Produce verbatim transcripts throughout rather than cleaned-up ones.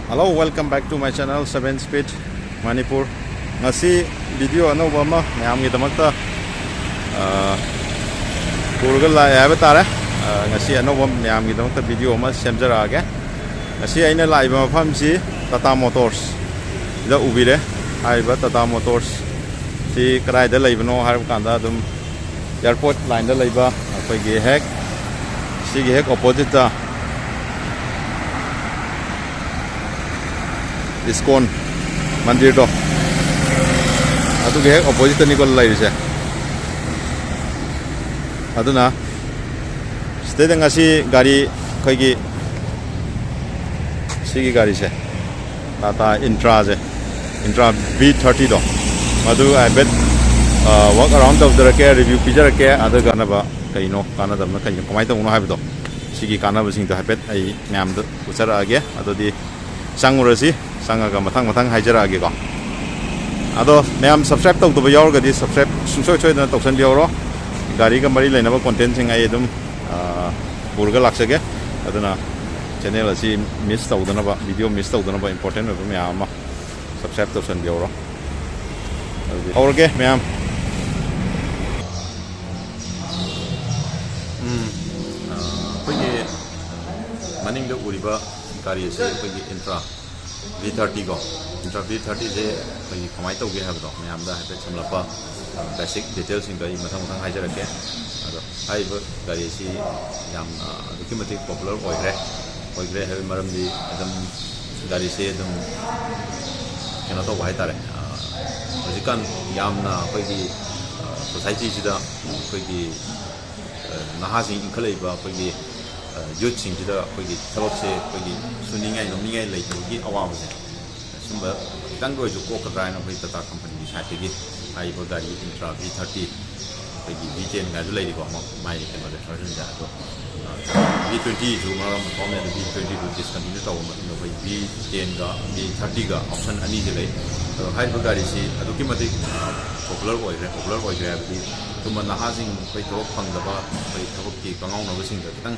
Hello, welcome back to my channel, Seven Speed Manipur. ꯉꯁꯤ video ꯑꯅꯧꯕ ꯑꯃ ꯃꯌꯥꯝꯒꯤꯗꯃꯛꯇ ꯑ, ꯄꯨꯔꯒ ꯂꯥꯛꯑꯦ ꯍꯥꯏꯕ ꯇꯥꯔꯦ꯫ ꯑ, ꯉꯁꯤ ꯑꯅꯧꯕ ꯃꯌꯥꯝꯒꯤꯗꯃꯛꯇ video ꯑꯃ ꯁꯦꯝꯖꯔꯛꯑꯒꯦ꯫ ꯉꯁꯤ ꯑꯩꯅ ꯂꯥꯛꯏꯕ ꯃꯐꯝꯁꯤ Tata Motors ꯁꯤꯗ ꯎꯕꯤꯔꯦ꯫ ꯍꯥꯏꯔꯤꯕ Tata Motors ꯁꯤ ꯀꯗꯥꯏꯗ ꯂꯩꯕꯅꯣ ꯍꯥꯏꯕ ꯀꯥꯟꯗ ꯑꯗꯨꯝ airport line ꯗ ꯂꯩꯕ ꯑꯩꯈꯣꯏꯒꯤ ꯍꯦꯛ, ꯁꯤꯒꯤ ꯍꯦꯛ opposite ꯇ ISKCON ꯃꯟꯗꯤꯔꯗꯣ, ꯑꯗꯨꯒꯤ ꯍꯦꯛ opposite ꯇꯅꯤꯀꯣ ꯂꯩꯔꯤꯁꯦ꯫ ꯑꯗꯨꯅ ꯁꯤꯗꯩꯗ ꯉꯁꯤ ꯒꯥꯔꯤ, ꯑꯩꯈꯣꯏꯒꯤ ꯁꯤꯒꯤ ꯒꯥꯔꯤꯁꯦ, Tata Intra ꯁꯦ, Intra V thirty ꯗꯣ, ꯃꯗꯨ ꯍꯥꯏꯐꯦꯠ, ꯑ, walk around ꯇꯧꯖꯔꯛꯀꯦ, review ꯄꯤꯖꯔꯛꯀꯦ꯫ ꯑꯗꯨꯒ ꯀꯥꯟꯅꯕ ꯀꯩꯅꯣ, ꯀꯥꯟꯅꯗꯕꯅ ꯀꯩꯅꯣ, ꯀꯃꯥꯏꯅ ꯇꯧꯕꯅꯣ ꯍꯥꯏꯕꯗꯣ, ꯁꯤꯒꯤ ꯀꯥꯟꯅꯕꯁꯤꯡꯗꯣ ꯍꯥꯏꯐꯦꯠ ꯑꯩ ꯃꯌꯥꯝꯗ ꯎꯠꯆꯔꯛꯑꯒꯦ꯫ ꯑꯗꯨꯗꯤ ꯆꯪꯉꯨꯔꯁꯤ꯫ ꯆꯪꯉꯒ ꯃꯊꯪ ꯃꯊꯪ ꯍꯥꯏꯖꯔꯛꯑꯒꯦꯀꯣ꯫ ꯑꯗꯣ ꯃꯌꯥꯝ subscribe ꯇꯧꯗꯕ ꯌꯥꯎꯔꯒꯗꯤ subscribe ꯁꯨꯡꯁꯣꯏ ꯁꯣꯏꯗꯅ ꯇꯧꯁꯟꯕꯤꯍꯧꯔꯣ꯫ ꯒꯥꯔꯤꯒ ꯃꯔꯤ ꯂꯩꯅꯕ content ꯁꯤꯡ ꯑꯩ ꯑꯗꯨꯝ, ꯑ, ꯄꯨꯔꯒ ꯂꯥꯛꯆꯒꯦ꯫ ꯑꯗꯨꯅ channel ꯑꯁꯤ miss ꯇꯧꯗꯅꯕ, video miss ꯇꯧꯗꯅꯕ important ꯑꯣꯏꯕ ꯃꯌꯥꯝ ꯑꯃ subscribe ꯇꯧꯁꯟꯕꯤꯍꯧꯔꯣ꯫ ꯑꯗꯨꯗꯤ ꯍꯧꯔꯒꯦ ꯃꯌꯥꯝ꯫ ꯎꯝ, ꯑ, ꯑꯩꯈꯣꯏꯒꯤ ꯃꯅꯤꯡꯗ ꯎꯔꯤꯕ ꯒꯥꯔꯤ ꯑꯁꯤ ꯑꯩꯈꯣꯏꯒꯤ Intra V thirty ꯀꯣ, Intra V thirty ꯁꯦ ꯑꯩꯈꯣꯏꯒꯤ ꯀꯃꯥꯏꯅ ꯇꯧꯒꯦ ꯍꯥꯏꯕꯗꯣ ꯃꯌꯥꯝꯗ ꯍꯥꯏꯐꯦꯠ ꯁꯝꯂꯞꯄ, ꯑ, basic detail ꯁꯤꯡꯗꯣ ꯑꯩ ꯃꯊꯪ ꯃꯊꯪ ꯍꯥꯏꯖꯔꯛꯀꯦ꯫ ꯑꯗꯣ ꯍꯥꯏꯔꯤꯕ ꯒꯥꯔꯤ ꯑꯁꯤ ꯌꯥꯝꯅ ꯑꯗꯨꯛꯀꯤ ꯃꯇꯤꯛ popular ꯑꯣꯏꯈ꯭ꯔꯦ꯫ ꯑꯣꯏꯈ꯭ꯔꯦ ꯍꯥꯏꯕꯒꯤ ꯃꯔꯝꯗꯤ ꯑꯗꯨꯝ ꯒꯥꯔꯤꯁꯦ ꯑꯗꯨꯝ ꯀꯩꯅꯣ ꯇꯧꯕ ꯍꯥꯏꯇꯥꯔꯦ꯫ ꯑ, ꯍꯧꯖꯤꯛꯀꯥꯟ ꯌꯥꯝꯅ ꯑꯩꯈꯣꯏꯒꯤ, ꯑ, ꯁꯣꯁꯥꯏꯇꯤꯁꯤꯗ ꯑꯩꯈꯣꯏꯒꯤ, ꯑ, ꯅꯍꯥꯁꯤꯡ ꯏꯟꯈꯠꯂꯛꯏꯕ ꯑꯩꯈꯣꯏꯒꯤ, ꯑ, ꯌꯨꯠꯁꯤꯡꯁꯤꯗ ꯑꯩꯈꯣꯏꯒꯤ ꯊꯕꯛꯁꯦ ꯑꯩꯈꯣꯏꯒꯤ ꯁꯨꯅꯤꯡꯉꯥꯏ ꯅꯣꯝꯅꯤꯡꯉꯥꯏ ꯂꯩꯇꯕꯒꯤ ꯑꯋꯥꯕꯁꯦ ꯁꯨꯝꯕ ꯈꯤꯇꯪꯗ ꯑꯣꯏꯔꯁꯨ ꯀꯣꯛꯀꯗ꯭ꯔꯥ ꯍꯥꯏꯅ ꯑꯩꯈꯣꯏ ꯇꯥꯇꯥ ꯀꯝꯄꯅꯤꯒꯤ ꯁꯥꯏꯠꯇꯒꯤ ꯍꯥꯏꯔꯤꯕ ꯒꯥꯔꯤ Intra V thirty, ꯑꯩꯈꯣꯏꯒꯤ V ten ꯒꯥꯏꯁꯨ ꯂꯩꯔꯤꯀꯣ, ꯃ-, ꯃꯥꯒꯤ ꯀꯩꯅꯣꯁꯦ, ꯚꯔꯖꯟꯁꯦ꯫ ꯑꯗꯣ, ꯑ, V twenty ꯁꯨ ꯃꯔꯛ ꯑꯃ ꯊꯣꯛꯑꯝꯃꯦ, ꯑꯗꯣ V twenty ꯗꯨ ꯗꯤꯁꯀꯟꯇꯤꯅ꯭ꯌꯨ ꯇꯧꯕ ꯃꯇꯨꯡꯗ ꯑꯩꯈꯣꯏ V ten ꯒ V thirty ꯒ ꯑꯣꯞꯁꯟ ꯑꯅꯤꯁꯦ ꯂꯩ꯫ ꯑꯗꯣ ꯍꯥꯏꯔꯤꯕ ꯒꯥꯔꯤꯁꯤ ꯑꯗꯨꯛꯀꯤ ꯃꯇꯤꯛ, ꯑ, ꯄꯣꯄꯨꯂꯔ ꯑꯣꯏꯈ꯭ꯔꯦ꯫ ꯄꯣꯄꯨꯂꯔ ꯑꯣꯏꯈ꯭ꯔꯦ ꯍꯥꯏꯕꯗꯤ ꯑꯗꯨꯝꯕ ꯅꯍꯥꯁꯤꯡ, ꯑꯩꯈꯣꯏ ꯊꯕꯛ ꯐꯪꯗꯕ, ꯑꯩꯈꯣꯏ ꯊꯕꯛꯀꯤ ꯀꯉꯥꯎꯅꯕꯁꯤꯡꯗ ꯈꯤꯇꯪ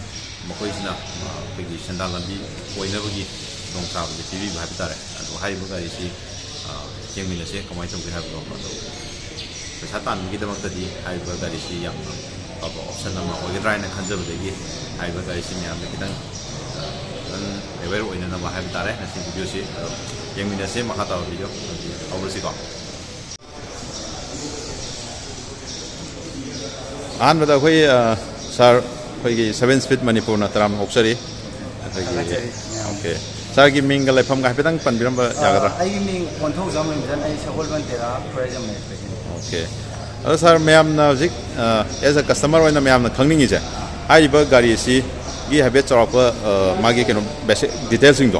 ꯃꯈꯣꯏꯁꯤꯅ, ꯑ, ꯑꯩꯈꯣꯏꯒꯤ ꯁꯦꯟꯗꯥꯟ ꯂꯝꯕꯤ ꯑꯣꯏꯅꯕꯒꯤ ꯈꯨꯗꯣꯡꯆꯥꯕꯁꯦ ꯄꯤꯕꯤꯕ ꯍꯥꯏꯕ ꯇꯥꯔꯦ꯫ ꯑꯗꯣ ꯍꯥꯏꯔꯤꯕ ꯒꯥꯔꯤꯁꯤ, ꯑ, ꯌꯦꯡꯃꯤꯟꯅꯁꯦ ꯀꯃꯥꯏꯅ ꯇꯧꯒꯦ ꯍꯥꯏꯕꯗꯣ꯫ ꯑꯗꯣ ꯄꯩꯁꯥ ꯇꯥꯟꯕꯒꯤꯗꯃꯛꯇꯗꯤ ꯍꯥꯏꯔꯤꯕ ꯒꯥꯔꯤꯁꯤ ꯌꯥꯝꯅ ꯐꯕ ꯑꯣꯞꯁꯟ ꯑꯃ ꯑꯣꯏꯒꯗ꯭ꯔꯥ ꯍꯥꯏꯅ ꯈꯟꯖꯕꯗꯒꯤ ꯍꯥꯏꯔꯤꯕ ꯒꯥꯔꯤꯁꯤ ꯃꯌꯥꯝꯗ ꯈꯤꯇꯪ, ꯑ, ꯈꯤꯇꯪ ꯑꯦꯋꯦꯌꯔ ꯑꯣꯏꯅꯅꯕ ꯍꯥꯏꯕ ꯇꯥꯔꯦ ꯉꯁꯤ ꯚꯤꯗꯤꯑꯣꯁꯤ꯫ ꯑꯗꯣ ꯌꯦꯡꯃꯤꯟꯅꯁꯦ ꯃꯈꯥ ꯇꯥꯕ ꯚꯤꯗꯤꯑꯣ ꯍꯧꯔꯁꯤꯀꯣ꯫ ꯑꯍꯥꯟꯕꯗ ꯑꯩꯈꯣꯏ, ꯑ, ꯁꯥꯔ, ꯑꯩꯈꯣꯏꯒꯤ Seven Speed ꯃꯅꯤꯄꯨꯔꯅ ꯇꯔꯥꯝꯅ ꯑꯣꯛꯆꯔꯤ꯫ ꯑꯩꯈꯣꯏꯒꯤ, ꯊꯥꯒꯠꯆꯔꯤ ꯃꯌꯥꯝ꯫ ꯑꯣꯀꯦ꯫ ꯁꯥꯔꯒꯤ ꯃꯤꯡꯒ ꯂꯩꯐꯝꯒ ꯍꯥꯏꯐꯦꯠꯇꯪ ꯄꯟꯕꯤꯔꯝꯕ ꯌꯥꯒꯗ꯭ꯔꯥ? ꯑ, ꯑꯩꯒꯤ ꯃꯤꯡ ꯀꯣꯟꯊꯧꯖꯝ ꯔꯤꯝꯖꯟ, ꯑꯩ ꯁꯒꯣꯜꯕꯟ ꯇꯦꯔꯥ ꯈꯨꯔꯥꯏꯖꯝ ꯂꯩꯔꯛꯇꯒꯤꯅꯤ꯫ ꯑꯣꯀꯦ꯫ ꯑꯗꯣ ꯁꯥꯔ, ꯃꯌꯥꯝꯅ ꯍꯧꯖꯤꯛ, ꯑ, as a customer ꯑꯣꯏꯅ ꯃꯌꯥꯝꯅ ꯈꯪꯅꯤꯡꯉꯤꯁꯦ, ꯍꯥꯏꯔꯤꯕ ꯒꯥꯔꯤ ꯑꯁꯤꯒꯤ ꯍꯥꯏꯐꯦꯠ ꯆꯥꯎꯔꯥꯛꯄ, ꯑ, ꯃꯥꯒꯤ ꯀꯩꯅꯣ, ꯕꯦꯁꯤꯛ ꯗꯤꯇꯦꯜꯁꯤꯡꯗꯣ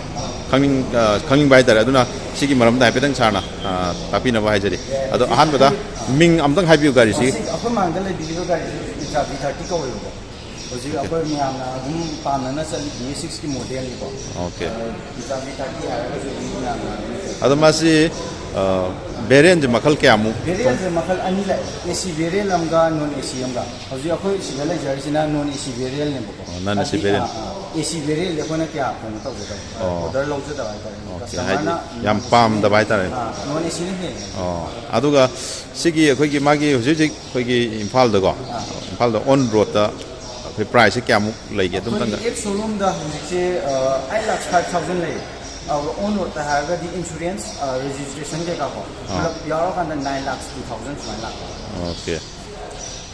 ꯈꯪꯅꯤꯡ-, ꯑ, ꯈꯪꯅꯤꯡꯕ ꯍꯥꯏꯇꯥꯔꯦ꯫ ꯑꯗꯨꯅ ꯁꯤꯒꯤ ꯃꯔꯝꯗ ꯍꯥꯏꯐꯦꯠꯇꯪ ꯁꯥꯔꯅ, ꯑ, ꯇꯥꯛꯄꯤꯅꯕ ꯍꯥꯏꯖꯔꯤ꯫ ꯑꯗꯣ ꯑꯍꯥꯟꯕꯗ ꯃꯤꯡ ꯑꯝꯇꯪ ꯍꯥꯏꯕꯤꯌꯨ ꯒꯥꯔꯤꯁꯤꯒꯤ꯫ ꯍꯧꯖꯤꯛ ꯑꯩꯈꯣꯏ ꯃꯥꯡꯗ ꯂꯩꯕꯤꯔꯤꯕ ꯒꯥꯔꯤꯁꯤ ꯍꯧꯖꯤꯛ Intra V thirty ꯀꯧꯋꯦꯕꯀꯣ꯫ ꯍꯧꯖꯤꯛ ꯑꯩꯈꯣꯏ ꯃꯌꯥꯝꯅ ꯑꯗꯨꯝ ꯄꯥꯝꯅꯅ ꯆꯠꯂꯤ V six ꯀꯤ ꯃꯣꯗꯦꯜꯅꯤꯀꯣ꯫ ꯑꯣꯀꯦ꯫ ꯑꯗꯣ Intra V thirty ꯍꯥꯏꯔꯒꯁꯨ ꯑꯗꯨꯝ ꯃꯌꯥꯝꯅ ꯑꯗꯨꯝ ꯑꯗꯣ ꯃꯁꯤ, ꯑ, ꯚꯦꯔꯤꯌꯦꯟꯁꯦ ꯃꯈꯜ ꯀꯌꯥꯃꯨꯛ? ꯚꯦꯔꯤꯌꯦꯟꯁꯦ ꯃꯈꯜ ꯑꯅꯤ ꯂꯥꯛꯑꯦ, AC ꯚꯦꯔꯤꯌꯦꯟ ꯑꯃꯒ non AC ꯑꯃꯒ꯫ ꯍꯧꯖꯤꯛ ꯑꯩꯈꯣꯏ ꯁꯤꯗ ꯂꯩꯖꯔꯤꯁꯤꯅ non AC ꯚꯦꯔꯤꯌꯦꯟꯅꯦꯕꯀꯣ꯫ ꯑꯣ, non AC ꯍꯥꯏꯗꯤ, variant꯫ ꯑꯥ, ꯑꯥ, AC ꯚꯦꯔꯤꯌꯦꯟꯁꯦ ꯑꯩꯈꯣꯏꯅ ꯀꯌꯥ ꯀꯩꯅꯣ ꯇꯧꯖꯗꯕ, ꯑꯣ꯫ ꯑꯣꯔꯗꯔ ꯂꯧꯖꯗꯕ ꯍꯥꯏꯇꯥꯔꯦ꯫ ꯑꯣꯀꯦ, ꯀꯁꯇꯃꯔꯅ ꯍꯥꯏꯗꯤ ꯌꯥꯝ non AC ꯄꯥꯝꯗꯕ ꯍꯥꯏꯇꯥꯔꯦ꯫ ꯑꯥ, non AC ꯅ ꯍꯦꯜꯂꯦ꯫ ꯑꯣ, ꯑꯗꯨꯒ ꯁꯤꯒꯤ ꯑꯩꯈꯣꯏꯒꯤ ꯃꯥꯒꯤ ꯍꯧꯖꯤꯛ ꯍꯧꯖꯤꯛ ꯑꯩꯈꯣꯏꯒꯤ ꯏꯝꯐꯥꯜꯗꯀꯣ, ꯑꯥ꯫ ꯏꯝꯐꯥꯜꯗ on road ꯇ ꯑꯩꯈꯣꯏ price ꯁꯦ ꯀꯌꯥꯃꯨꯛ ꯂꯩꯒꯦ? ꯑꯗꯨꯝꯇꯪꯒ ꯑꯩꯈꯣꯏꯒꯤ ꯑꯦꯞ ꯁꯣꯔꯨꯝꯗ ꯍꯧꯖꯤꯛꯁꯦ, ꯑ, eight lakh five thousand ꯂꯩ꯫ ꯑꯗꯨꯒ on road ꯇ ꯍꯥꯏꯔꯒꯗꯤ insurance, ꯑ, registration ꯀꯩꯀꯥ ꯀꯣ, ꯑꯥ꯫ ꯄꯨꯂꯞ ꯌꯥꯎꯔꯀꯥꯟꯗ nine lakh two thousand ꯁꯨꯃꯥꯏꯅ ꯂꯥꯛꯄ꯫ ꯑꯣꯀꯦ꯫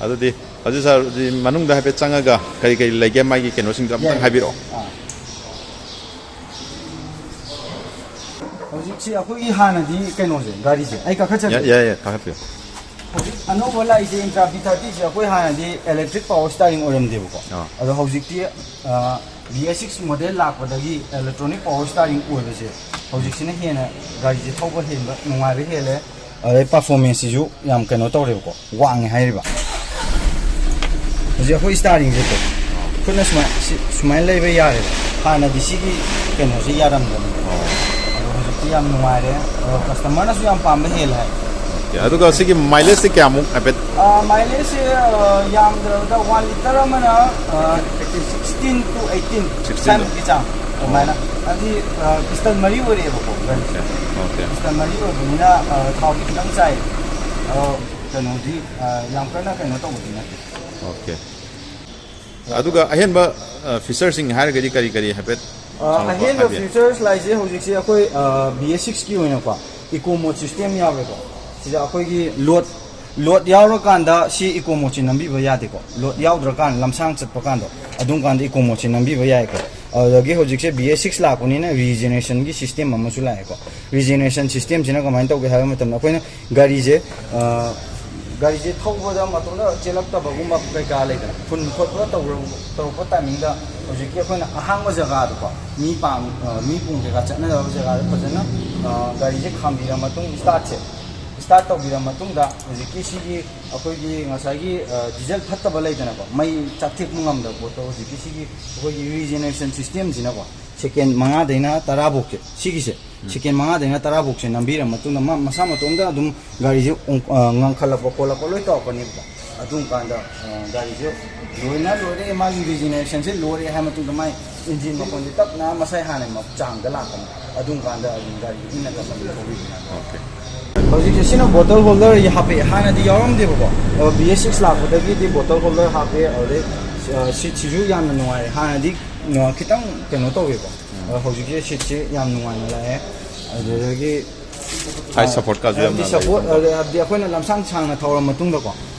ꯑꯗꯨꯗꯤ ꯍꯧꯖꯤꯛ ꯁꯥꯔ, ꯍꯧꯖꯤꯛ ꯃꯅꯨꯡꯗ ꯍꯥꯏꯐꯦꯠ ꯆꯪꯉꯒ ꯀꯔꯤ ꯀꯔꯤ ꯂꯩꯒꯦ ꯃꯥꯒꯤ ꯀꯩꯅꯣꯁꯤꯡꯗꯣ ꯑꯝꯇꯪ ꯌꯥꯏ꯫ ꯍꯥꯏꯕꯤꯔꯛꯑꯣ꯫ ꯑꯥ꯫ ꯍꯧꯖꯤꯛꯁꯤ ꯑꯩꯈꯣꯏꯒꯤ ꯍꯥꯟꯅꯗꯤ ꯀꯩꯅꯣꯁꯦ, ꯒꯥꯔꯤꯁꯦ ꯑꯩ ꯀꯥꯈꯠꯆꯒꯦ꯫ ꯌꯥꯏ ꯌꯥꯏ ꯌꯥꯏ, ꯀꯥꯈꯠꯄꯤꯌꯨ꯫ ꯍꯧꯖꯤꯛ ꯑꯅꯧꯕ ꯂꯥꯛꯏꯁꯦ Intra V thirty ꯁꯦ ꯑꯩꯈꯣꯏ ꯍꯥꯟꯅꯗꯤ electric power steering ꯑꯣꯏꯔꯝꯗꯦꯕꯀꯣ꯫ ꯑꯥ꯫ ꯑꯗꯣ ꯍꯧꯖꯤꯛꯇꯤ V eight six model ꯂꯥꯛꯄꯗꯒꯤ electronic power steering ꯑꯣꯏꯕꯁꯦ ꯍꯧꯖꯤꯛꯁꯤꯅ ꯍꯦꯟꯅ ꯒꯥꯔꯤꯁꯦ ꯊꯧꯕ ꯍꯦꯟꯕ, ꯅꯨꯡꯉꯥꯏꯕ ꯍꯦꯜꯂꯦ꯫ ꯑꯗꯩ performance ꯁꯤꯁꯨ ꯌꯥꯝ ꯀꯩꯅꯣ ꯇꯧꯔꯦꯕꯀꯣ, ꯋꯥꯡꯉꯦ ꯍꯥꯏꯔꯤꯕ꯫ ꯍꯧꯖꯤꯛ ꯑꯩꯈꯣꯏ steering ꯁꯦ ꯈꯨꯠꯅ ꯁꯨꯃꯥꯏ-, ꯁꯤ-, ꯁꯨꯃꯥꯏꯅ ꯂꯩꯕ ꯌꯥꯔꯦꯕ꯫ ꯍꯥꯟꯅꯗꯤ ꯁꯤꯒꯤ ꯀꯩꯅꯣꯁꯦ ꯌꯥꯔꯝꯗꯕꯅꯦ, ꯑꯗꯣ ꯍꯧꯖꯤꯛꯇꯤ ꯌꯥꯝ ꯅꯨꯡꯉꯥꯏꯔꯦ꯫ ꯑꯗꯣ customer ꯅꯁꯨ ꯌꯥꯝ ꯄꯥꯝꯕ ꯍꯦꯜꯂꯦ ꯍꯥꯏ꯫ ꯑꯣꯀꯦ, ꯑꯗꯨꯒ ꯁꯤꯒꯤ mileage ꯁꯦ ꯀꯌꯥꯃꯨꯛ ꯍꯥꯏꯐꯦꯠ? Mileage ꯁꯦ ꯌꯥꯝꯗ꯭ꯔꯕꯗ one litre ꯑꯃꯅ sixteen to eighteen, Sixteen. ꯁ꯭ꯋꯥꯏꯃꯨꯛꯀꯤ ꯆꯥꯡ ꯑꯗꯨꯃꯥꯏꯅ꯫ ꯍꯥꯏꯗꯤ piston ꯃꯔꯤ ꯑꯣꯏꯔꯛꯑꯦꯕꯀꯣ ꯒꯥꯔꯤꯁꯦ꯫ ꯑꯣꯀꯦ꯫ Piston ꯃꯔꯤ ꯑꯣꯏꯕꯅꯤꯅ ꯊꯥꯎꯗꯤ ꯈꯤꯇꯪ ꯆꯥꯏ꯫ ꯑꯗꯣ ꯀꯩꯅꯣꯗꯤ ꯌꯥꯝ ꯀꯟꯅ ꯀꯩꯅꯣ ꯇꯧꯕꯗꯤ ꯅꯠꯇꯦ꯫ ꯑꯣꯀꯦ꯫ ꯑꯗꯨꯒ ꯑꯍꯦꯟꯕ feature ꯁꯤꯡ ꯍꯥꯏꯔꯒꯗꯤ ꯀꯔꯤ ꯀꯔꯤ ꯍꯥꯏꯐꯦꯠ? ꯑ, ꯑꯍꯦꯟꯕ features ꯂꯥꯛꯏꯁꯦ ꯍꯧꯖꯤꯛꯁꯦ ꯑꯩꯈꯣꯏ V eight six ꯀꯤ ꯑꯣꯏꯅꯀꯣ eco mode system ꯌꯥꯎꯔꯦꯀꯣ꯫ ꯁꯤꯗ ꯑꯩꯈꯣꯏꯒꯤ load load ꯌꯥꯎꯔꯀꯥꯟꯗ ꯁꯤ eco mode ꯁꯤ ꯅꯝꯕꯤꯕ ꯌꯥꯗꯦꯀꯣ꯫ Load ꯌꯥꯎꯗ꯭ꯔꯀꯥꯟꯗ ꯂꯝꯁꯥꯡ ꯆꯠꯄ ꯀꯥꯟꯗꯣ ꯑꯗꯨꯝ ꯀꯥꯟꯗ eco mode ꯁꯤ ꯅꯝꯕꯤꯕ ꯌꯥꯏꯀꯣ꯫ ꯑꯗꯨꯗꯒꯤ ꯍꯧꯖꯤꯛꯁꯦ V eight six ꯂꯥꯛꯄꯅꯤꯅ regeneration ꯒꯤ system ꯑꯃꯁꯨ ꯂꯥꯛꯑꯦꯀꯣ꯫ Regeneration system ꯁꯤꯅ ꯀꯃꯥꯏꯅ ꯇꯧꯒꯦ ꯍꯥꯏꯕ ꯃꯇꯝꯗ ꯑꯩꯈꯣꯏꯅ ꯒꯥꯔꯤꯁꯦ, ꯑ, ꯒꯥꯔꯤꯁꯦ ꯊꯧꯕꯗ ꯃꯇꯣꯝꯇ ꯆꯦꯜꯂꯛꯇꯕꯒꯨꯝꯕ ꯀꯩꯀꯥ ꯂꯩꯗꯅ, ꯐꯨꯟ ꯈꯣꯠꯄ ꯇꯧꯔ-, ꯇꯧꯔꯛꯄ timing ꯗ ꯍꯧꯖꯤꯛꯀꯤ ꯑꯩꯈꯣꯏꯅ ꯑꯍꯥꯡꯕ ꯖꯒꯥꯗꯀꯣ, ꯃꯤ ꯄꯥꯡ-, ꯑ, ꯃꯤ ꯄꯨꯡ ꯀꯩꯀꯥ ꯆꯠꯅꯗꯕ ꯖꯒꯥꯗ ꯐꯖꯅ, ꯑ, ꯒꯥꯔꯤꯁꯦ ꯈꯥꯝꯕꯤꯔ ꯃꯇꯨꯡ start ꯁꯦ start ꯇꯧꯕꯤꯔ ꯃꯇꯨꯡꯗ ꯍꯧꯖꯤꯛꯀꯤ ꯁꯤꯒꯤ ꯑꯩꯈꯣꯏꯒꯤ ꯉꯁꯥꯏꯒꯤ, ꯑ, diesel ꯐꯠꯇꯕ ꯂꯩꯗꯅꯀꯣ, ꯃꯩ ꯆꯥꯛꯊꯦꯛꯄ ꯉꯝꯗꯕ ꯄꯣꯠꯇꯣ ꯍꯧꯖꯤꯛꯀꯤ ꯁꯤꯒꯤ ꯑꯩꯈꯣꯏꯒꯤ regeneration system ꯁꯤꯅꯀꯣ second ꯃꯉꯥꯗꯩꯅ ꯇꯔꯥ ꯐꯥꯎꯁꯦ ꯁꯤꯒꯤꯁꯦ second ꯃꯉꯥꯗꯩꯅ ꯇꯔꯥ ꯐꯥꯎꯁꯦ ꯅꯝꯕꯤꯔ ꯃꯇꯨꯡꯗ ꯃꯥ ꯃꯁꯥ ꯃꯇꯣꯝꯇ ꯑꯗꯨꯝ ꯒꯥꯔꯤꯁꯦ ꯑꯣꯡ-, ꯑ, ꯉꯪꯈꯠꯂꯛꯄ ꯈꯣꯠꯂꯛꯄ ꯂꯣꯏ ꯇꯧꯔꯛꯀꯅꯦꯕꯀꯣ꯫ ꯑꯗꯨꯝ ꯀꯥꯟꯗ, ꯑ, ꯒꯥꯔꯤꯁꯦ ꯂꯣꯏꯅ ꯂꯣꯏꯔꯦ, ꯃꯥꯒꯤ regeneration ꯁꯦ ꯂꯣꯏꯔꯦ ꯍꯥꯏꯕ ꯃꯇꯨꯡꯗ ꯃꯥꯏ engine ꯃꯈꯣꯟꯁꯦ ꯇꯞꯅ ꯃꯁꯥꯏ ꯍꯥꯟꯅꯒꯤ ꯃ-, ꯆꯥꯡꯗ ꯂꯥꯛꯀꯅꯤ꯫ ꯑꯗꯨꯝ ꯀꯥꯟꯗ ꯑꯗꯨꯝ ꯒꯥꯔꯤ ꯏꯪꯅ ꯇꯞꯅ ꯑꯗꯨꯝ ꯊꯧꯕꯤꯕ ꯌꯥꯅꯤ꯫ ꯑꯣꯀꯦ꯫ ꯍꯧꯖꯤꯛꯁꯦ ꯁꯤꯅ bottle holder ꯍꯥꯞꯄꯦ, ꯍꯥꯟꯅꯗꯤ ꯌꯥꯎꯔꯝꯗꯦꯕꯀꯣ꯫ ꯑ, V eight six ꯂꯥꯛꯄꯗꯒꯤꯗꯤ bottle holder ꯍꯥꯞꯄꯦ꯫ ꯑꯗꯨꯗꯩ, ꯑ, seat ꯁꯤꯁꯨ ꯌꯥꯝꯅ ꯅꯨꯡꯉꯥꯏꯔꯦ꯫ ꯍꯥꯟꯅꯗꯤ, ꯑ, ꯈꯤꯇꯪ ꯀꯩꯅꯣ ꯇꯧꯋꯦꯀꯣ꯫ ꯑ, ꯍꯧꯖꯤꯛꯁꯦ seat ꯁꯦ ꯌꯥꯝ ꯅꯨꯡꯉꯥꯏꯅ ꯂꯥꯛꯑꯦ꯫ ꯑꯗꯨꯗꯒꯤ Thigh support ꯀꯥꯁꯨ ꯌꯥꯝꯅ ꯍꯥꯏꯕꯗꯤ support, ꯂꯩꯕꯀꯣ꯫ ꯍꯥꯏꯕꯗꯤ ꯑꯩꯈꯣꯏꯅ ꯂꯝꯁꯥꯡ ꯁꯥꯡꯅ ꯊꯧꯔ ꯃꯇꯨꯡꯗꯀꯣ,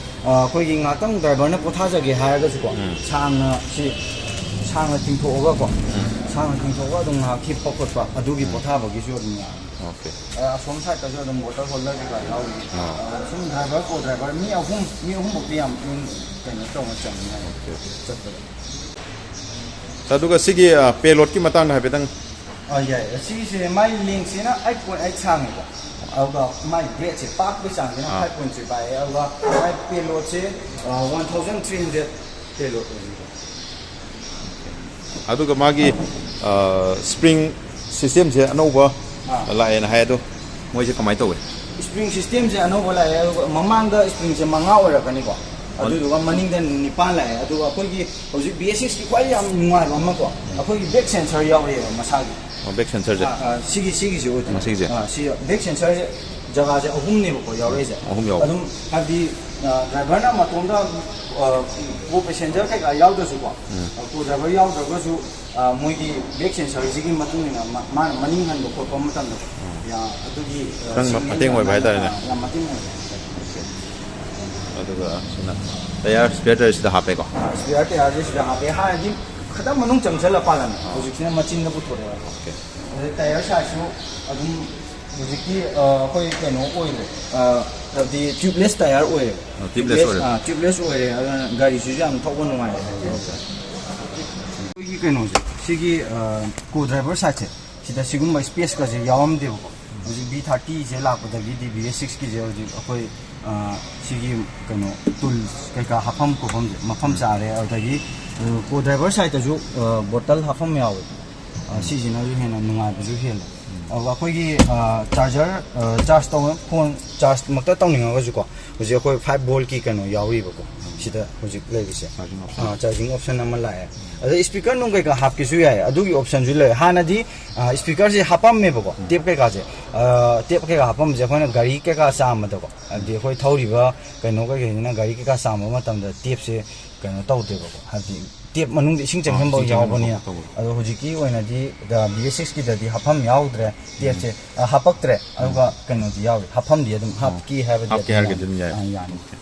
ꯑ, ꯑꯩꯈꯣꯏꯒꯤ ꯉꯥꯛꯇꯪ driver ꯅ ꯄꯣꯊꯥꯖꯒꯦ ꯍꯥꯏꯔꯒꯁꯨꯀꯣ, ꯁꯥꯡꯅ ꯁꯤ, ꯁꯥꯡꯅ ꯇꯤꯡꯊꯣꯛꯑꯒꯀꯣ, ꯁꯥꯡꯅ ꯇꯤꯡꯊꯣꯛꯑꯒ ꯑꯗꯨꯝ ꯉꯥꯏꯍꯥꯛ ꯍꯤꯞꯄ ꯈꯣꯠꯄ ꯑꯗꯨꯒꯤ ꯄꯣꯊꯥꯕꯒꯤꯁꯨ ꯑꯗꯨꯝ ꯌꯥꯏ꯫ ꯑꯣꯀꯦ꯫ ꯑꯁꯣꯝ ꯁꯥꯏꯠꯇꯁꯨ ꯑꯗꯨꯝ ꯕꯣꯇꯜ ꯍꯣꯜꯗꯔ ꯀꯩꯀꯥ ꯌꯥꯎꯔꯤ꯫ ꯑꯥ꯫ ꯑꯗꯣ ꯁꯨꯝ ꯗ꯭ꯔꯥꯏꯚꯔ, ꯀꯣ ꯗ꯭ꯔꯥꯏꯚꯔ ꯃꯤ ꯑꯍꯨꯝ, ꯃꯤ ꯑꯍꯨꯝꯃꯨꯛꯇꯤ ꯌꯥꯝ ꯀꯩꯅꯣ ꯇꯧꯅ ꯆꯪꯉꯤ ꯍꯥꯏ꯫ Okay, okay. ꯆꯠꯄꯗ꯫ ꯑꯗꯨꯒ ꯁꯤꯒꯤ, ꯑ, ꯄꯦꯂꯣꯗꯀꯤ ꯃꯇꯥꯡꯗ ꯍꯥꯏꯐꯦꯠꯇꯪ꯫ ꯑ, ꯌꯥꯏ꯫ ꯁꯤꯒꯤꯁꯦ ꯃꯥꯏ ꯂꯦꯡꯁꯤꯅ ꯑꯩꯠ ꯄꯣꯏꯟ ꯑꯩꯠ ꯁꯥꯡꯉꯦꯀꯣ꯫ ꯑꯗꯨꯒ ꯃꯥꯏ ꯕ꯭ꯔꯦꯗꯁꯦ ꯄꯥꯛꯄꯒꯤ ꯆꯥꯡꯁꯤꯅ ꯑꯥ꯫ ꯐꯥꯏꯚ ꯄꯣꯏꯟ ꯊ꯭ꯔꯤ ꯄꯥꯛꯑꯦ꯫ ꯑꯗꯨꯒ ꯃꯥꯏ ꯄꯦꯂꯣꯗꯁꯦ, ꯑ, one thousand three hundred payload ꯑꯣꯏꯕꯤꯕ꯫ ꯑꯗꯨꯒ ꯃꯥꯒꯤ, ꯑ, ꯁ꯭ꯄ꯭ꯔꯤꯡ ꯁꯤꯁꯇꯦꯝꯁꯦ ꯑꯅꯧꯕ ꯑꯥ꯫ ꯂꯥꯛꯑꯦꯅ ꯍꯥꯏ, ꯑꯗꯣ ꯃꯣꯏꯁꯦ ꯀꯃꯥꯏꯅ ꯇꯧꯋꯦ? ꯁ꯭ꯄ꯭ꯔꯤꯡ ꯁꯤꯁꯇꯦꯝꯁꯦ ꯑꯅꯧꯕ ꯂꯥꯛꯑꯦ, ꯑꯗꯨꯒ ꯃꯃꯥꯡꯗ ꯁ꯭ꯄ꯭ꯔꯤꯡꯁꯦ ꯃꯉꯥ ꯑꯣꯏꯔꯛꯀꯅꯤꯀꯣ, ꯑꯣ꯫ ꯑꯗꯨꯗꯨꯒ ꯃꯅꯤꯡꯗ ꯅꯤꯄꯥꯟ ꯂꯥꯛꯑꯦ꯫ ꯑꯗꯨꯒ ꯑꯩꯈꯣꯏꯒꯤ ꯍꯧꯖꯤꯛ ꯕꯤ ꯑꯦꯁ ꯁꯤꯛꯁꯀꯤ ꯈ꯭ꯋꯥꯏ ꯌꯥꯝ ꯅꯨꯡꯉꯥꯏꯕ ꯑꯃꯀꯣ, ꯑꯩꯈꯣꯏꯒꯤ ꯕꯦꯛ ꯁꯦꯟꯁꯔ ꯌꯥꯎꯔꯛꯑꯦꯕ ꯃꯁꯥꯒꯤ꯫ ꯑꯣ, ꯕꯦꯛ ꯁꯦꯟꯁꯔꯁꯦ? ꯑꯥ, ꯑꯥ, ꯁꯤꯒꯤ, ꯁꯤꯒꯤꯁꯦ ꯑꯣꯏꯗꯣꯏꯅꯦ꯫ ꯃꯁꯤꯒꯤꯁꯦ? ꯑꯥ, ꯁꯤ ꯕꯦꯛ ꯁꯦꯟꯁꯔꯁꯦ ꯖꯒꯥꯁꯦ ꯑꯍꯨꯝꯅꯦꯕꯀꯣ ꯌꯥꯎꯔꯛꯏꯁꯦ꯫ ꯑꯍꯨꯝ ꯌꯥꯎꯕ꯫ ꯑꯗꯨꯝ ꯍꯥꯏꯕꯗꯤ, ꯑ, ꯗ꯭ꯔꯥꯏꯚꯔꯅ ꯃꯇꯣꯝꯗ, ꯑ, ꯀꯣ ꯄꯦꯁꯦꯟꯖꯔ ꯀꯩꯀꯥ ꯌꯥꯎꯗ꯭ꯔꯁꯨꯀꯣ, ꯎꯝ꯫ ꯑ, ꯀꯣ ꯗ꯭ꯔꯥꯏꯚꯔ ꯌꯥꯎꯗ꯭ꯔꯒꯁꯨ, ꯑ, ꯃꯣꯏꯒꯤ ꯕ꯭ꯔꯦꯛ ꯁꯦꯟꯁꯔꯁꯤꯒꯤ ꯃꯇꯨꯡ ꯏꯟꯅ ꯃꯥ-, ꯃꯥꯅ ꯃꯅꯤꯡ ꯍꯟꯕ ꯈꯣꯠꯄ ꯃꯇꯝꯗ ꯎꯝ꯫ ꯌꯥ-, ꯑꯗꯨꯒꯤ, ꯑ, ꯈꯤꯇꯪ ꯁꯤꯒꯤ ꯃꯇꯦꯡ ꯑꯣꯏꯕ ꯃꯇꯥꯡꯗ, ꯍꯥꯏꯇꯥꯔꯦꯅꯦ꯫ ꯑ, ꯌꯥꯝ ꯃꯇꯦꯡ ꯑꯣꯏꯕ ꯍꯥꯏꯇꯥꯔꯦ꯫ ꯑꯗꯨꯒ ꯁꯤꯅ ꯇꯌꯥꯔ ꯁ꯭ꯄꯦꯌꯔ ꯇꯌꯥꯔ ꯁꯤꯗ ꯍꯥꯞꯄꯦꯀꯣ? ꯑ, ꯁ꯭ꯄꯦꯌꯔ ꯇꯌꯥꯔꯁꯦ ꯁꯤꯗ ꯍꯥꯞꯄꯦ꯫ ꯍꯥꯟꯅꯗꯤ ꯈꯤꯇꯪ ꯃꯅꯨꯡ ꯆꯪꯁꯜꯂ ꯄꯥꯜꯂꯝꯃꯦ, ꯑꯥ꯫ ꯍꯧꯖꯤꯛꯁꯤꯅ ꯃꯆꯤꯟꯗ ꯄꯨꯊꯣꯔꯛꯑꯦ꯫ ꯑꯣꯀꯦ꯫ ꯑꯗꯩ ꯇꯌꯥꯔ ꯁꯥꯏꯖꯁꯨ ꯑꯗꯨꯝ ꯍꯧꯖꯤꯛꯇꯤ, ꯑ, ꯑꯩꯈꯣꯏ ꯀꯩꯅꯣ ꯑꯣꯏꯔꯦ, ꯑ, ꯍꯥꯏꯕꯗꯤ ꯇ꯭ꯌꯨꯕꯂꯦꯁ ꯇꯌꯥꯔ ꯑꯣꯏꯔꯦꯕ꯫ ꯑ, ꯇ꯭ꯌꯨꯕꯂꯦꯁ ꯇ꯭ꯌꯨꯕꯂꯦꯁ, ꯑꯣꯏꯔꯦ꯫ ꯑ, ꯇ꯭ꯌꯨꯕꯂꯦꯁ ꯑꯣꯏꯔꯦ, ꯑꯗꯨꯅ ꯒꯥꯔꯤꯁꯤꯁꯨ ꯌꯥꯝ ꯊꯧꯕ ꯅꯨꯡꯉꯥꯏꯔꯦ꯫ ꯑꯣꯀꯦ꯫ ꯑꯩꯈꯣꯏꯒꯤ ꯀꯩꯅꯣꯁꯦ, ꯁꯤꯒꯤ, ꯑ, ꯀꯣ ꯗ꯭ꯔꯥꯏꯚꯔ ꯁꯥꯏꯠꯁꯦ, ꯁꯤꯗ ꯁꯤꯒꯨꯝꯕ ꯁ꯭ꯄꯦꯁꯀꯁꯦ ꯌꯥꯎꯔꯝꯗꯦꯕꯀꯣ꯫ ꯍꯧꯖꯤꯛ ꯚꯤ ꯊꯥꯔꯇꯤꯁꯦ ꯂꯥꯛꯄꯗꯒꯤꯗꯤ ꯚꯤ ꯑꯦꯁ ꯁꯤꯛꯁꯀꯤꯁꯦ ꯍꯧꯖꯤꯛ ꯑꯩꯈꯣꯏ, ꯑ, ꯁꯤꯒꯤ ꯀꯩꯅꯣ ꯇꯨꯜꯁ ꯀꯩꯀꯥ ꯍꯥꯞꯐꯝ ꯈꯣꯠꯐꯝꯁꯦ ꯃꯐꯝ ꯎꯝ꯫ ꯆꯥꯔꯦ꯫ ꯑꯗꯨꯗꯒꯤ, ꯑ, ꯀꯣ ꯗ꯭ꯔꯥꯏꯚꯔ ꯁꯥꯏꯠꯇꯁꯨ, ꯑ, ꯕꯣꯇꯜ ꯍꯥꯞꯐꯝ ꯌꯥꯎꯋꯦ꯫ ꯑ, ꯁꯤꯁꯤꯅꯁꯨ ꯍꯦꯟꯅ ꯅꯨꯡꯉꯥꯏꯕꯁꯨ ꯍꯦꯜꯂꯦ꯫ ꯑꯗꯨꯒ ꯑꯩꯈꯣꯏꯒꯤ, ꯑ, ꯆꯥꯔꯖꯔ, ꯑ, ꯆꯥꯔꯖ ꯇꯧꯅ ꯐꯣꯟ ꯆꯥꯔꯖꯃꯛꯇ ꯇꯧꯅꯤꯡꯉꯒꯁꯨꯀꯣ, ꯍꯧꯖꯤꯛ ꯑꯩꯈꯣꯏ ꯐꯥꯏꯚ ꯚꯣꯜꯠꯀꯤ ꯀꯩꯅꯣ ꯌꯥꯎꯔꯤꯕꯀꯣ, ꯁꯤꯗ ꯍꯧꯖꯤꯛ ꯂꯩꯔꯤꯁꯦ꯫ Charging option. ꯑ, ꯆꯥꯔꯖꯤꯡ ꯑꯣꯞꯁꯟ ꯑꯃ ꯂꯥꯛꯑꯦ꯫ ꯑꯗꯩ ꯁ꯭ꯄꯤꯀꯔ ꯅꯨꯡ ꯀꯩꯀꯥ ꯍꯥꯞꯀꯦꯁꯨ ꯌꯥꯏ, ꯑꯗꯨꯒꯤ ꯑꯣꯞꯁꯟꯁꯨ ꯂꯩ꯫ ꯍꯥꯟꯅꯗꯤ, ꯑ, ꯁ꯭ꯄꯤꯀꯔꯁꯦ ꯍꯥꯞꯄꯝꯃꯦꯕꯀꯣ, ꯎꯝ꯫ ꯇꯦꯞ ꯀꯩꯀꯥꯁꯦ, ꯑ, ꯇꯦꯞ ꯀꯩꯀꯥ ꯍꯥꯞꯄꯝꯕꯁꯦ ꯑꯩꯈꯣꯏꯅ ꯒꯥꯔꯤ ꯀꯩꯀꯥ ꯆꯥꯝꯕꯗꯀꯣ, ꯍꯥꯏꯕꯗꯤ ꯑꯩꯈꯣꯏ ꯊꯧꯔꯤꯕ ꯀꯩꯅꯣ ꯀꯩꯀꯩꯁꯤꯅ ꯒꯥꯔꯤ ꯀꯩꯀꯥ ꯆꯥꯝꯕ ꯃꯇꯝꯗ ꯇꯦꯞꯁꯦ ꯀꯩꯅꯣ ꯇꯧꯗꯦꯕꯀꯣ, ꯍꯥꯏꯕꯗꯤ ꯇꯦꯞ ꯃꯅꯨꯡꯗ ꯏꯁꯤꯡ ꯑꯥ, ꯆꯪꯁꯤꯟꯕ ꯏꯁꯤꯡ ꯆꯪꯁꯤꯟꯕ ꯌꯥꯎꯕꯅꯤꯅ꯫ ꯈꯣꯠꯄ ꯇꯧꯕꯗꯣ꯫ ꯑꯗꯣ ꯍꯧꯖꯤꯛꯀꯤ ꯑꯣꯏꯅꯗꯤ ꯕꯤ ꯑꯦꯁ ꯁꯤꯛꯁꯀꯤꯗꯗꯤ ꯍꯥꯞꯐꯝ ꯌꯥꯎꯗ꯭ꯔꯦ, ꯇꯦꯞꯁꯦ, ꯎꯝ꯫ ꯑ, ꯍꯥꯞꯄꯛꯇ꯭ꯔꯦ꯫ ꯑꯗꯨꯒ ꯎꯝ꯫ ꯀꯩꯅꯣꯗꯤ ꯌꯥꯎꯔꯤ, ꯍꯥꯞꯐꯝꯗꯤ ꯑꯗꯨꯝ ꯑꯣ꯫ ꯍꯥꯞꯀꯦ ꯍꯥꯏꯔꯒꯗꯤ ꯍꯥꯞꯀꯦ ꯑꯗꯨꯝ ꯍꯥꯏꯔꯒꯗꯤ ꯌꯥꯅꯤ꯫ ꯑꯗꯨꯝ ꯌꯥꯏ꯫ ꯑꯥ, ꯌꯥꯅꯤ꯫ ꯑꯣꯀꯦ꯫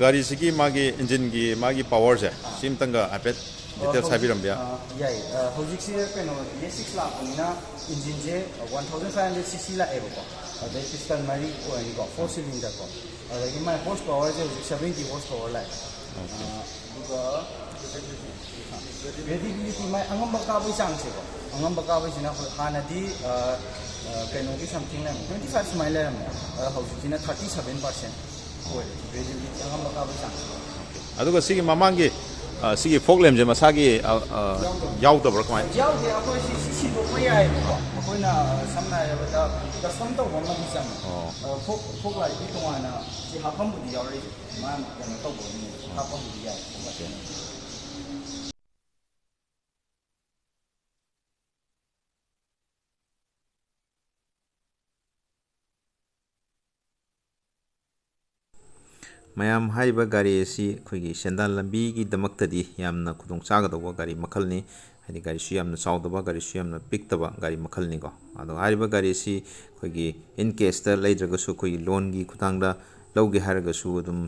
ꯒꯥꯔꯤꯁꯤꯒꯤ ꯃꯥꯒꯤ ꯏꯟꯖꯤꯟꯒꯤ ꯃꯥꯒꯤ ꯄꯥꯋꯔꯁꯦ ꯁꯤ ꯑꯃꯇꯪꯒ ꯍꯥꯏꯐꯦꯠ ꯗꯤꯇꯦꯜꯁ ꯍꯥꯏꯕꯤꯔꯝꯕ ꯌꯥꯏ? ꯑ, ꯌꯥꯏ꯫ ꯑ, ꯍꯧꯖꯤꯛꯁꯦ ꯀꯩꯅꯣ, ꯕꯤ ꯑꯦꯁ ꯁꯤꯛꯁ ꯂꯥꯛꯄꯅꯤꯅ ꯏꯟꯖꯤꯟꯁꯦ ꯋꯥꯟ ꯊꯥꯎꯖꯟ ꯐꯥꯏꯚ ꯍꯟꯗ꯭ꯔꯦꯗ ꯁꯤ ꯁꯤ ꯂꯥꯛꯑꯦꯕꯀꯣ꯫ ꯑꯗꯩ ꯄꯤꯁꯇꯟ ꯃꯔꯤ ꯑꯣꯏꯔꯅꯤꯀꯣ, ꯐꯣꯔ ꯁꯤꯂꯤꯟꯗꯔ ꯀꯣ꯫ ꯑꯗꯒꯤ ꯃꯥꯏ ꯍꯣꯔꯁ ꯄꯥꯋꯔꯁꯦ ꯍꯧꯖꯤꯛ ꯁꯚꯦꯟꯇꯤ ꯍꯣꯔꯁ ꯄꯥꯋꯔ ꯂꯥꯛꯑꯦ꯫ ꯑꯣꯀꯦ꯫ ꯑ, ꯑꯗꯨꯒ ꯔꯦꯗꯤꯕꯤꯂꯤꯇꯤ, ꯃꯥꯏ ꯑꯉꯝꯕ ꯀꯥꯕꯒꯤ ꯆꯥꯡꯁꯦꯀꯣ, ꯑꯉꯝꯕ ꯀꯥꯕꯁꯤꯅ ꯑꯩꯈꯣꯏ ꯍꯥꯟꯅꯗꯤ, ꯑ, ꯑ, ꯀꯩꯅꯣꯒꯤ ꯁꯝꯊꯤꯡ ꯂꯩꯔꯝꯃꯦ, ꯇ꯭ꯋꯦꯟꯇꯤ ꯐꯥꯏꯚ ꯁꯨꯃꯥꯏꯅ ꯂꯩꯔꯝꯃꯦ, ꯑꯗꯣ ꯍꯧꯖꯤꯛꯁꯤꯅ ꯊꯥꯔꯇꯤ ꯁꯚꯦꯟ ꯄꯥꯔꯁꯦꯟ ꯑꯣꯏꯔꯦ, ꯔꯦꯗꯤꯕꯤꯂꯤꯇꯤ ꯑꯉꯝꯕ ꯀꯥꯕꯒꯤ ꯆꯥꯡꯁꯦ꯫ ꯑꯗꯨꯒ ꯁꯤꯒꯤ ꯃꯃꯥꯡꯒꯤ, ꯑ, ꯁꯤꯒꯤ ꯐꯣꯛ ꯂꯦꯝꯁꯦ ꯃꯁꯥꯒꯤ, ꯑ, ꯑ, ꯌꯥꯎꯗꯕ꯭ꯔꯥ ꯀꯃꯥꯏꯅ? ꯌꯥꯎꯗꯦ, ꯑꯩꯈꯣꯏ ꯁꯤ, ꯁꯤ ꯁꯤꯟꯗꯣꯛꯄ ꯌꯥꯏꯑꯕꯀꯣ, ꯑꯩꯈꯣꯏꯅ, ꯑ, ꯁꯝꯅ ꯍꯥꯏꯔꯕꯗ ꯀꯁꯇꯝ ꯇꯧꯕ ꯑꯃꯗꯤ ꯆꯪꯉꯦ꯫ ꯑꯣ꯫ ꯑ, ꯐꯣꯛ, ꯐꯣꯛ ꯂꯥꯏꯠꯀꯤ ꯇꯣꯉꯥꯟꯅ ꯁꯤ ꯍꯥꯞꯐꯝꯕꯨꯗꯤ ꯌꯥꯎꯔꯛꯏꯁꯦ, ꯃꯥꯅ ꯀꯩꯅꯣ ꯇꯧꯕꯒꯤꯅꯦ, ꯍꯥꯞꯐꯝꯕꯨꯗꯤ ꯌꯥꯏ꯫ ꯃꯌꯥꯝ, ꯍꯥꯏꯔꯤꯕ ꯒꯥꯔꯤ ꯑꯁꯤ ꯑꯩꯈꯣꯏꯒꯤ ꯁꯦꯟꯗꯥꯟ ꯂꯝꯕꯤꯒꯤꯗꯃꯛꯇꯗꯤ ꯌꯥꯝꯅ ꯈꯨꯗꯣꯡ ꯆꯥꯒꯗꯧꯕ ꯒꯥꯔꯤ ꯃꯈꯜꯅꯤ꯫ ꯍꯥꯏꯗꯤ ꯒꯥꯔꯤꯁꯨ ꯌꯥꯝꯅ ꯆꯥꯎꯗꯕ, ꯒꯥꯔꯤꯁꯨ ꯌꯥꯝꯅ ꯄꯤꯛꯇꯕ ꯒꯥꯔꯤ ꯃꯈꯜꯅꯤꯀꯣ꯫ ꯑꯗꯣ ꯍꯥꯏꯔꯤꯕ ꯒꯥꯔꯤ ꯑꯁꯤ ꯑꯩꯈꯣꯏꯒꯤ in cash ꯂꯩꯗ꯭ꯔꯒꯁꯨ ꯑꯩꯈꯣꯏꯒꯤ loanꯒꯤ ꯈꯨꯠꯊꯥꯡꯗ ꯂꯧꯒꯦ ꯍꯥꯏꯔꯒꯁꯨ ꯑꯗꯨꯝ